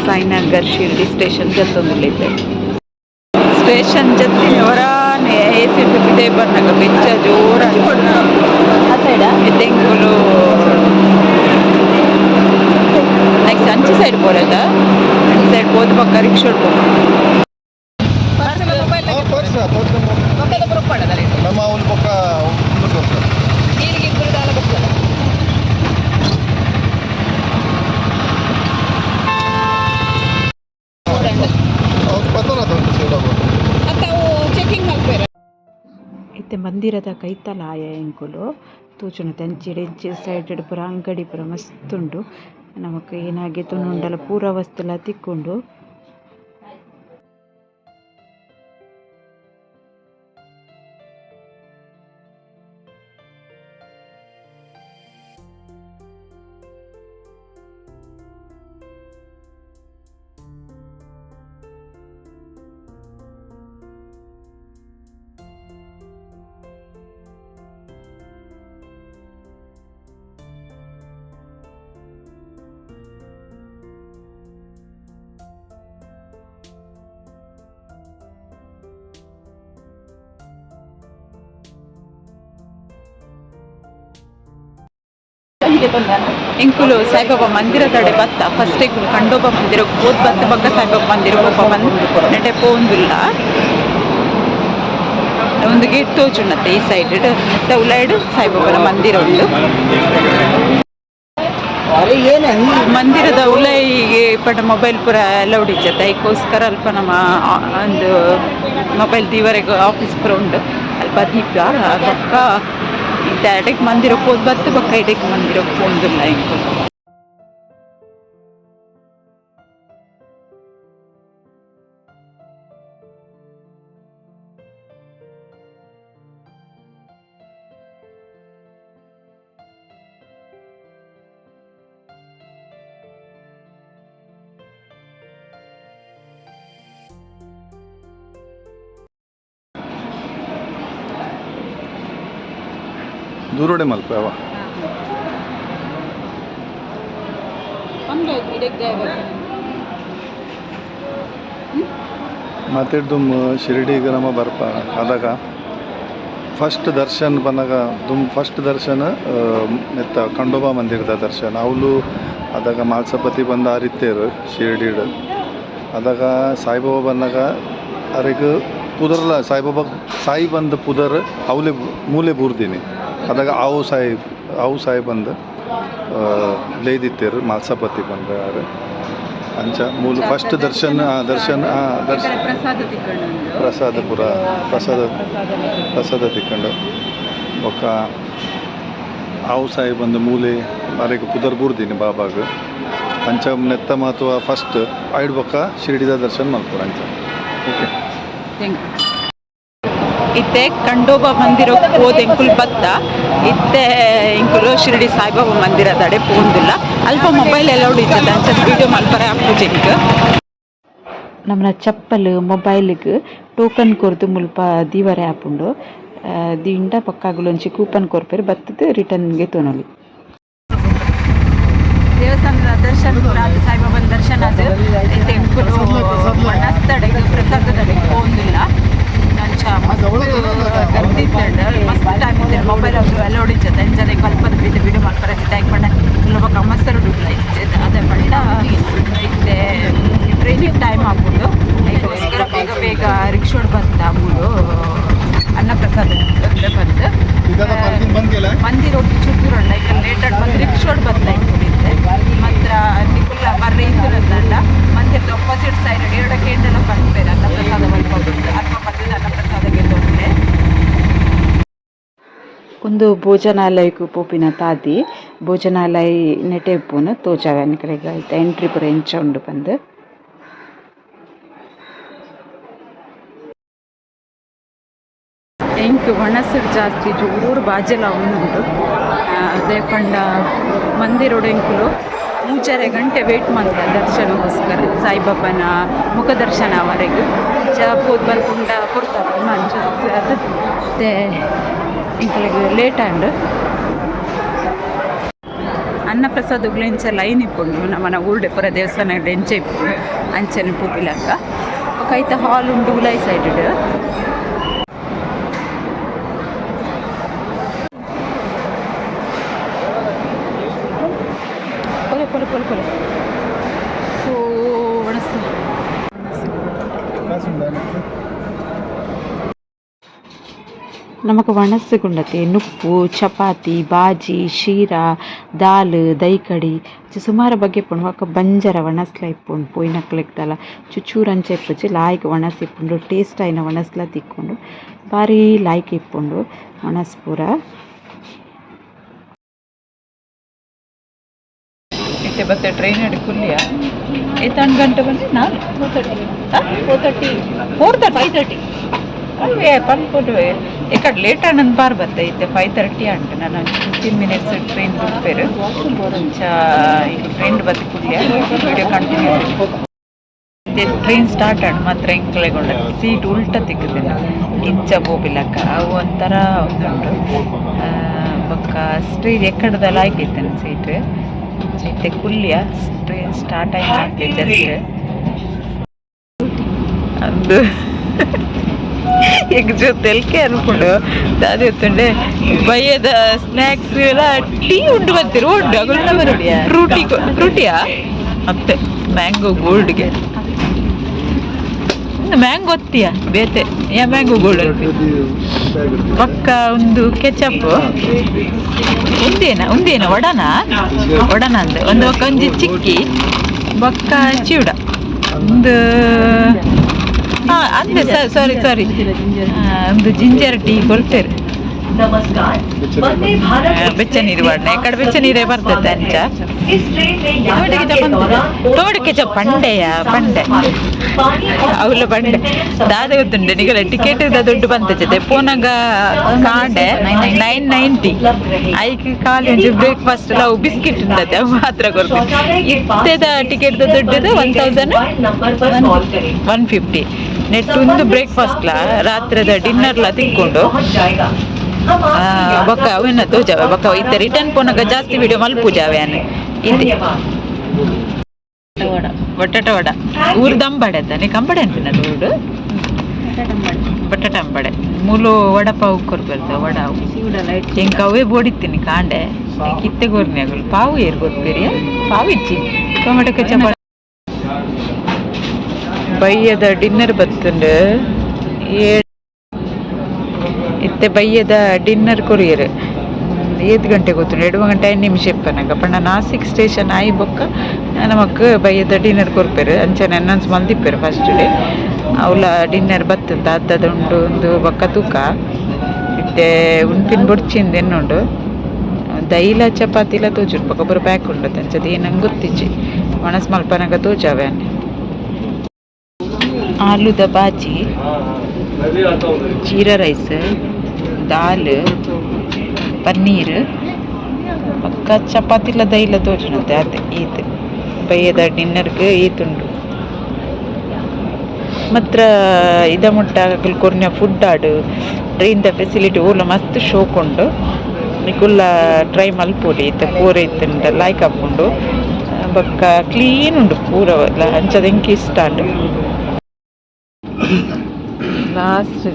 ಸಾಯಿನಗರ್ ಶಿರಡಿ ಸ್ಟೇಷನ್ ಜತ್ತೊಂದುಲ್ಲೆರ್. ಸ್ಟೇಷನ್ ಜತ್ತಿನ ಒರಾನೆ ಎಸಿ ಪಿದೈ ಬನ್ನಗ ಬೆಚ್ಚ ಜೋರ. ಎಂಕುಲು ನೆಕ್ಸ್ಟ್ ಅಂಚಿ ಸೈಡ್ ಪೋರದ. ಅಂಚಿ ಸೈಡ್ ಪೋದು ಬೊಕ್ಕ ರಿಕ್ಷಾ ಪೋಪ. ಪರ್ಸ್ ನಮ್ಮ ಒಂದು ಪಕ್ಕ ಒಂದು ಕೊಡ್ತಾರೆ. ಅವ್ರು ಪತ್ತನ ಸೈಡ್. ಇತ್ತೆ ಮಂದಿರದ ಕೈತಲಾಯ ಎಂಕುಲು. ತೋಜುಂಡು ಅಂಚಿಡ್ ಇಂಚಿ ಸೈಡ್ ಪೂರ ಅಂಗಡಿ ಪೂರ ಮಸ್ತ್ ಉಂಡು. ನಮಕ್ ಏನಾಗಿ ತುನುಂಡಲ ಪೂರ ವಸ್ತುಲ ತಿಕ್ಕುಂಡು. ಎಂಕುಲು ಸಾಯಿಬಾಬಾ ಮಂದಿರದಡೆ ಬತ್ತ. ಫಸ್ಟ್ ಎಂಕುಲು ಖಂಡೋಬಾ ಮಂದಿರ ಪೋದ್ ಬತ್ತ, ಬೊಕ್ಕ ಸಾಯಿಬಾಬಾ ಮಂದಿರ ಪೋಪ ಬಂದ್ ನೆಟೆ ಪೋವೊಂದುಲ್ಲ. ಒಂದು ಗೇಟ್ ತೋಜುಂಡತ್ತೆ ಈ ಸೈಡ್. ನೆತ್ತ ಉಲೈಡ್ ಸಾಯಿಬಾಬಾನ ಮಂದಿರ ಉಂಡು. ಮಂದಿರದ ಉಲೈಗೆ ಪಂಡ ಮೊಬೈಲ್ ಪೂರ ಅಲೌಡ್ ಇಜ್ಜತ್ತ. ಐಕೋಸ್ಕರ ಅಲ್ಪ ನಮ್ಮ ಒಂದು ಮೊಬೈಲ್ ದೀವರೆಗೆ ಆಫೀಸ್ ಪೂರ ಉಂಡು ಅಲ್ಪ ದೀಪ ಬೊಕ್ಕ ಇತ್ತೆ ಅಡೆಕ್ ಮಂದಿರ ಪೋದು ಬತ್ತು ಬೊಕ್ಕ ಇಡೆಕ್ ಮಂದಿರ ಪೋಂದುಲ್ಲ ಎಂಕುಲು. ದೂರೋಡೆ ಮಲ್ಪ ಅವ. ಮಾತಾಡ್ದುಮ್ ಶಿರ್ಡಿಗೆ ನಮ್ಮ ಬರ್ಪ ಆದಾಗ ಫಸ್ಟ್ ದರ್ಶನ್ ಬಂದಾಗ ದುಮ್ ಫಸ್ಟ್ ದರ್ಶನ ಮೆತ್ತ ಖಂಡೋಬಾ ಮಂದಿರದ ದರ್ಶನ. ಅವಳು ಆದಾಗ ಮಾಲ್ಸಪತಿ ಬಂದ ಆ ರೀತಿಯರು ಶಿರ್ಡಿಡ್. ಆದಾಗ ಸಾಯಿಬಾಬಾ ಬಂದಾಗ ಅರೆಗ್ ಪುದರ್ಲ ಸಾಯಿಬಾಬಾ ಸಾಯಿ ಬಂದ ಪುದರ್ ಅವಲೆ ಮೂಲೆ ಬೂರ್ದೀನಿ. ಆದಾಗ ಆವು ಸಾಯಿಬ್ ಆವು ಸಾಯಿಬ್ ಬಂದು ಲೇದಿತ್ತೇರು ಮಾಲ್ಸಪತಿ ಬಂದ ಆರು ಅಂಚ ಮೂಲು ಫಸ್ಟ್ ದರ್ಶನ ದರ್ಶನ ದರ್ಶನ. ಪ್ರಸಾದ ತಿಕ್ಕಂಡು. ಪ್ರಸಾದ ಪೂರ ಪ್ರಸಾದ ಪ್ರಸಾದ ತಿಕ್ಕಂಡು ಬೊಕ್ಕ ಆವು ಸಾಯಿಬ್ ಬಂದು ಮೂಲೆ ಅರೆಗ್ ಪುದರ್ ಬೂರ್ದೀನಿ ಬಾಬಾಗ್. ಅಂಚ ನೆತ್ತ ಮಹತ್ವ ಫಸ್ಟ್ ಐಡ್ ಬೊಕ್ಕ ಶಿರ್ಡಿದ ದರ್ಶನ ಮಲ್ಪುರ ಅಂಚ. ಓಕೆ. ಇತ್ತೆ ಖಂಡೋಬಾ ಮಂದಿರ ಪೋದು ಎಂಕುಲು ಬತ್ತ. ಇತ್ತೆ ಎಂಕುಲು ಶಿರ್ಡಿ ಸಾಯಿಬಾಬಾ ಮಂದಿರದಡೆ ಪೋಂದಿಲ್ಲ. ಅಲ್ಪ ಮೊಬೈಲ್ ಅಲೌಡ್ ಇತ್ತದ, ಅಂಚ ವೀಡಿಯೋ ಮಲ್ಪರೆ ಆಪುಜಿ ಎಂಕ್. ನಮ್ಮನ ಚಪ್ಪಲ್ ಮೊಬೈಲ್ಗ್ ಟೋಕನ್ ಕೊರ್ದು ಮುಲ್ಪ ದೀವರೆ ಆಪುಂಡು. ದಿಂಡ ಪಕ್ಕಾಗುಲು ಒಂಜಿ ಕೂಪನ್ ಕೊರ್ಪೆರ್, ಬತ್ತುದು ರಿಟರ್ನ್ಗೆ ತೊನೊಲಿ. ದೇವಸ್ಥಾನದ ದರ್ಶನ ಪೂರ ಆದ್, ಸಾಯಿಬಾಬಾನ ದರ್ಶನ ಆದ್ ಇತ್ತೆ ಎಂಕುಲು ವಣಸ್ತಡೆಗ್ ಪ್ರಸಾದದಡೆ ಪೋಂದಿಲ್ಲ. ಅಂಚ ಮಸ್ತ್ ಗರ್ದಿ ಇತ್ತಂಡ್, ಮಸ್ತ್ ಟೈಮ್ ಇತ್ತೆ. ಮೊಬೈಲ್ ಅವ್ರು ಅಲೌಡ್ ಇಜ್ಜತ್ತ, ಅಂಚನೆ ಅಲ್ಪದ ಬೀದ ವಿಡಿಯೋ ಮಲ್ಪರೆ ದಾಯೆ ಪಂಡ ಇಲ್ಲ ಬೊಕ್ಕ ಮಸ್ತರು ಡುಬ್ಲ ಇತ್ತೆ. ಅದೇ ಪಂಡ ಇತ್ತೆ ಟ್ರೈನಿಗೆ ಟೈಮ್ ಆಪುಂಡು. ಅದಕ್ಕೋಸ್ಕರ ಬೇಗ ಬೇಗ ರಿಕ್ಷೋಡ್ ಬತ್ತ ಮೂಲು ಅನ್ನಪ್ರಸಾದ ಬಂದು. ಮಂದಿರ ಒಟ್ಟು ಚುಟ್ಟೂರು ಉಂಡ ಈಗ ಲೇಟ್ ಆಡ್ ಬಂದು ರಿಕ್ಷೋಡ್ ಬತ್ತ ಇತ್ತೆ. ಮಾತ್ರ ನಿಕುಲ್ಲ ಬರ್ರೆ ಇತ್ತಿರಲ್ಲ, ಮಂದಿರದ ಅಪೋಸಿಟ್ ಸೈಡ್ ಎರಡು ಕೇಂದ್ರ ಬರ್ಪೇರು ಅನ್ನಪ್ರಸಾದ ಮಲ್ಪ ಬಂದು. ಅಲ್ಪ ಬಂದು ಅನ್ನಪ್ರಸಾದಕ್ಕೆ ತೊಂದರೆ. ಉಂದು ಭೋಜನಾಲಯಕ್ಕೆ ಪೋಪಿನ ತಾದಿ. ಭೋಜನಾಲಯ ನೆಟೆ ಉಪ್ಪುನು ತೋಜಾವೆ ನಿಕಲೆಗ್ ಐತ ಎಂಟ್ರಿ ಪೂರ ಎಂಚ ಉಂಡು ಪಂದ್. ಎಂಕ್ ಒಣಸು ಜಾಸ್ತಿ ಜೋರು ಬಾಜೆಲ ಉಂಡು. ಅದೇ ಪಂಡ ಮಂದಿರೋಡು ಎಂಕುಲು 3.5 ಗಂಟೆ ವೇಟ್ ಮಲ್ತ ದರ್ಶನಗೋಸ್ಕರ, ಸಾಯಿಬಾಬಾನ ಮುಖ ದರ್ಶನ ಅವರೆಗೆ. ಚ ಪೋದು ಬರ್ಪುಂಡ ಕೊಡ್ತಾರೆ ಅಂಚ ಅದು. ಮತ್ತೆ ಎಂಕಲೆಗ್ ಲೇಟ್ ಆಂಡ್. ಅನ್ನಪ್ರಸಾದಗ್ಲು ಇಂಚ ಲೈನ್ ಇಪ್ಪುಂಡು. ನಮ್ಮನ ಊರುಡೆ ಪೂರ ದೇವಸ್ಥಾನ ಎಂಚ ಇಪ್ಪುಂಡು ಅಂಚನೆ ಪೂಪಿಲಕ್ಕ. ಬೊಕ ಐತ ಹಾಲ್ ಉಂಡು ಉಲಾಯಿ ಸೈಡ್. ಕೊಲೆ ಕೊಲೆ ಕೊಲೆ ಕೊಲೆ. ಸೊ ಒಣಸು ಒಣಸು. ನಮಕ್ ವಣಸುಗುಂಡತೆ ನುಪ್ಪು, ಚಪಾತಿ, ಬಾಜಿ, ಶೀರಾ, ದಾಲ್, ದೈಕಡಿ ಸುಮಾರು ಬಗೆ ಇಪ್ಪುಂಡು. ಬೊಕ ಬಂಜರ ವಣಸ್ಲ ಇಪ್ಪುಂಡು. ಪೋಯಿನಕ್ಲೆಗ್ ದಾಲ ಚುಚೂರು ಅಂಚ ಇಪ್ಪುಜಿ, ಲಾಯ್ಕ್ ವಣಸ್ ಇಪ್ಪುಂಡು. ಟೇಸ್ಟ್ ಆಯಿನ ವಣಸ್ಲ ತಿಕ್ಕುಂಡು. ಬಾರಿ ಲಾಯ್ಕ್ ಇಪ್ಪುಂಡು ವಣಸ್ ಪೂರ. ಇತ್ತೆ ಬತ್ತೆ ಟ್ರೈನ್ ಕುಲ್ಲಿಯ. ಏತಾಣ್ ಗಂಟೆ ಬಂದು ನಾನು 4:30, 4:30, 4:30, 5:30 ಅವೇ ಪನ್ಪುಡು. ಎಕಡೆ ಲೇಟ್ ಆನಂದ್ ಬಾರ್ ಬತ್ತೆ. ಇತ್ತೆ 5:30 ಅಂಟು. ನಾನು 15 ಮಿನಿಟ್ಸ್ ಟ್ರೈನ್ ಬುಡ್ಪೇರು. ಅಂಚ ಈಗ ಟ್ರೈನ್ ಬತ್ತೆ ಕುಲ್ಲಿಯ. Video continue. ಟ್ರೈನ್ ಸ್ಟಾರ್ಟ್ ಆಂಡ್ ಮಾತ್ರ ಎಂಕ್ಲೆಗೊಂಡ ಸೀಟ್ ಉಲ್ಟ ತಿಕ್ಕುದಿಲ್ಲ. ಇಂಚ ಪೋಪಿಲಕ್ಕ ಅವು ಒಂಥರ ಒಂದುಂಡು. ಬೊಕ್ಕ ಸ್ಟ್ರೀಟ್ ಎಕ್ಕಡದ ಲಾಯ್ಕ್ ಇತ್ತೇನೆ ಸೀಟ್. ಇತ್ತೆ ಕುಲ್ಲಿಯ. ಟ್ರೈನ್ ಸ್ಟಾರ್ಟ್ ಆಗಿ ಜಸ್ಟ್ ಅಂದು ಎಂಕ್ ತೆಲ್ಕೆ ಅನ್ಕೊಂಡು ದಾದಿ ಹೊತ್ತುಂಡೆ. ಬಯ್ಯದ ಸ್ನ್ಯಾಕ್ಸ್ ಎಲ್ಲ ಟೀ ಉಂಡು ಬರ್ತೀರ ಉಂಡು. ಫ್ರೂಟಿ ಫ್ರೂಟಿಯಾ ಅತ್ತೆ ಮ್ಯಾಂಗೋ ಗೋಲ್ಡ್ಗೆ ಮ್ಯಾಂಗೋ ಒತ್ತಿಯ ಬೇತೆ ಯಾ ಮ್ಯಾಂಗೋ ಗೋಲ್ಡ್ ಪಕ್ಕ. ಒಂದು ಕೆಚಪ್ ಉಂದೇನ ಉಂದೇನ ವಡನ ವಡನ ಅಂದ್ ಒಂದು ಒಂಜಿ ಚಿಕ್ಕಿ ಬೊಕ್ಕ ಚಿವುಡ ಒಂದು. ಅಂದೆ, ಸಾರಿ ಸಾರಿ, ಒಂದು ಜಿಂಜರ್ ಟೀ ಕೊಡ್ತೇವೆ. नमस्कार, वंदे भारत ಬೆಚ್ಚ ನೀರು ಬಾಡ್ನೆ. ಕಡೆ ಬೆಚ್ಚ ನೀರೇ ಬರ್ತದೆ ಅಂಚ. इस ट्रेन में यात्रा ಟೊಮೆಟೊ के दौरान ಟೊಮೆಟೊ ಕೆಚಪ್ ಪಂಡೆಯ ಪಂಡೆ. ಅವಳ ಬಂಡೆ ದಾದ ಗೊತ್ತುಂಟು ನಿಗಲ ಟಿಕೆಟ್ ದುಡ್ಡು ಬಂತ ಜೊತೆ ಪೋನಾಗ ಕಾಂಡೆ 990 ಐಕ್ ಖಾಲಿ ಒಂಜಿ ಬ್ರೇಕ್ಫಾಸ್ಟ್ ಅವು ಬಿಸ್ಕೆಟ್ ಉಂಡತೆ, ಅವು ಮಾತ್ರ ಕೊರ್ಪೆ. ಇತ್ತೆದ ಟಿಕೆಟ್ ದುಡ್ಡು one thousand number पर कॉल करें. 150 ನೆಟ್ ಒಂದು ಬ್ರೇಕ್ಫಾಸ್ಟ್ ಲಾ ರಾತ್ರಿದ ಡಿನ್ನರ್ಲ ತಿಕ್ಕೊಂಡು. ಬೊಕ್ಕ ಅವೆನ್ನ ತೋಜಾವೆ. ಬೊಕ್ಕ ಇತ್ತೆ ರಿಟರ್ನ್ ಪೋನಾಗ ಜಾಸ್ತಿ ವಿಡಿಯೋ ಮಲ್ಪುಜಾವೆ ಅನ್ ಇದೆ. ಬಟಾಟ ವಡ ಊರು ದಂಬಡೆ ತಾನೆ, ಕಂಬಡೆ ಅನ್ಪಿನದು ಊರು ಬಟಾಟ ಅಂಬಡೆ. ಮೂಲು ವಡಪಾವು ಕೊರ್ಬೆರ್ತ ವಡ ಎಂಕ್ ಅವೇ ಬೋಡಿತ್ತೀನಿ ಕಾಂಡೆ ಕಿತ್ತೆ ಗೊರ್ನಿ ಅಗಲು ಪಾವು ಏರ್ ಗೊರ್ಪೇರಿಯ ಪಾವು ಇಚ್ಚಿ ಟೊಮೆಟೊ ಕೆಚಪ್. ಬಯ್ಯದ ಡಿನ್ನರ್ ಬತ್ತುಂಡು ಇತ್ತೆ. ಬಯ್ಯದ ಡಿನ್ನರ್ ಕೊರಿಯರ್ ಏತ್ ಗಂಟೆ ಗೊತ್ತುಂಡು? 7 ಗಂಟೆ 5 ನಿಮಿಷ ಇಪ್ಪನಾಗ ಪಂಡ ನಾಸಿಕ್ ಸ್ಟೇಷನ್ ಆಯಿ ಬೊಕ್ಕ ನಮಕ್ ಬಯ್ಯದ ಡಿನ್ನರ್ ಕೊರ್ಪೆರು. ಅಂಚನೆ ಅನೌನ್ಸ್ ಮಲ್ದಿಪ್ಪೆರು ಫಸ್ಟ್ ಡೇ. ಅವಲ ಡಿನ್ನರ್ ಬತ್ತಂತ ಅದ್ದದ ಉಂಡು ಒಂದು ಬೊಕ್ಕ ತೂಕ. ಇತ್ತೆ ಉನ್ಪಿನ ಬೊಡ್ಚಿಂದ ಎನ್ನುಂಡು ದೈಲ ಚಪಾತಿಲ ತೋಜುಂಡು. ಬೊಕ್ಕ ಪೂರ ಪ್ಯಾಕ್ ಉಂಡು ಅಂಚದ ಏನಂಗೆ ಗೊತ್ತಿಜ್ಜಿ. ಒಣಸ್ ಮಲ್ಪನಗ ತೋಜಾವೆ ಅನ್ನೆ. ಆಲೂದ ಬಾಜಿ, ಜೀರಾ ರೈಸ್, ದಾಲ್, ಪನ್ನೀರ್, ಪಕ್ಕ ಚಪಾತಿಲ ದೈಲ ತೋಜುನಂತೆ. ಅದೇ ಈತ್ ಬಯ್ಯದ ಡಿನ್ನರ್ಗೆ ಈತುಂಡು. ಮಾತ್ರ ಇದ ಮುಟ್ಟ ಕೊರ್ನ ಫುಡ್ ಆಡು ಟ್ರೈನ್ the facility ಓಲ ಮಸ್ತ್ ಶೋಕ್ ಉಂಡು. ನಿಕುಲ್ಲ ಟ್ರೈ ಮಲ್ಪೊಲಿ. ಇತ್ತೆ ಪೂರ ಇತ್ತುಂಡ ಲಾಯ್ಕ್ ಆಪುಂಡು. ಬೊಕ್ಕ ಕ್ಲೀನ್ ಉಂಡು ಪೂರ ಅಂಚದ ಎಂಕ್ ಇಷ್ಟ ಆಂಡ್. ಲಾಸ್ಟ್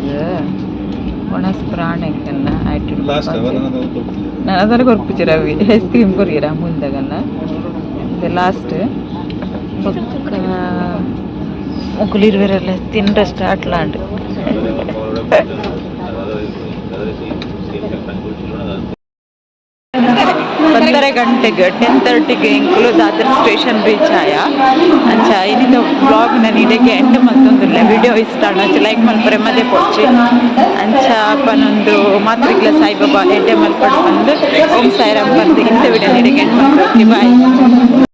ಒಣಸ್ ಪ್ರಾಣಕ್ಕನ್ನ ಆಯ್ತು. ಲಾಸ್ಟ್. ನಾನು ಅದನ್ನು ಕೊರ್ಪುಜಿ ರವಿ, ಐಸ್ ಕ್ರೀಮ್ ಕೊರಿಯರ ಮುಂದಗಲ್ಲ ಲಾಸ್ಟ್. ಬೊಕ್ಕ ಮೊಕುಲು ಇರುವೆರೆಲ್ಲ ತಿಂಡ ಸ್ಟಾರ್ಟ್ ಲಾಂಡ್. 10:30 ಗಂಟೆಗೆ, 10:30ಗೆ ಎಂಕುಲು ದಾದರ್ ಸ್ಟೇಷನ್ ರೀಚ್ ಆಯ. ಅಂಚ ಇನಿತ ವ್ಲಾಗ್ ನಾನು ಇಡೆಗೆ ಎಂಡ್ ಮಲ್ತೊಂದುಲ್ಲೆ. ವಿಡಿಯೋ ಇಷ್ಟ ಅಂಚ ಲೈಕ್ ಮಲ್ಪರೆ ಮದೆ ಪೋಡ್ಚಿ. ಅಂಚ ಅಪ್ಪನೊಂದು ಮಾತ್ರಿಗ್ಲ ಸಾಯಿಬಾಬಾ ಎಡ್ಡೆ ಮಲ್ಪಡು ಬಂದು, ಓಂ ಸಾಯಿರಾಮ್ ಬಂದು ಇಂಥ ವಿಡಿಯೋ ಇಡೆಗೆ ಎಂಡ್ ಮಲ್ಪೊಡ್ತಿ. ಬಾಯ್.